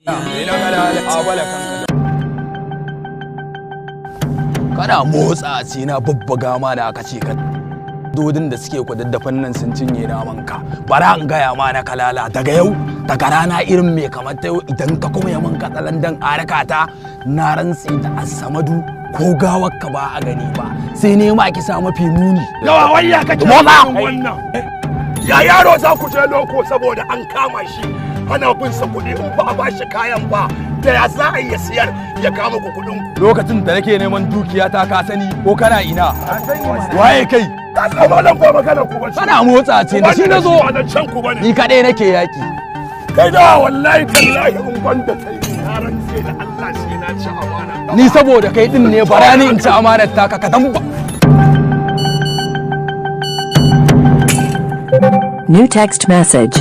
Ni na kalala abala kanka. Kana motsa ce na babbaga ma da aka ce ka dodin da suke kudaddafan nan sun cinye naman ka. Bara in gaya ma na kalala, daga yau, daga rana irin mai kamar ta yau, idan ka kuma ya man katsalandan araka ta, na rantsi da Asamadu ko gawar ka ba a gani ba, sai ne ma kisa mafi muni. Yawa wai ya kake Motsa! wannan? Ya yaro za ku je loko saboda an kama shi ana bin sa kuɗi, in ba a ba shi kayan ba da ya za a iya siyar ya kama ku kuɗin ku? Lokacin da nake neman dukiya ta, ka sani ko kana ina? Waye kai? Ka san malam, ba magana ku ba. Kana motsa ce da shi na zo. Ba can ku bane. Ni kadai nake yaki. Kai da wallahi tallahi in gwanda kai, na rantse da Allah sai na ci amana. Ni saboda kai din ne, bara ni in ci amanar taka ka dan ba. New text message.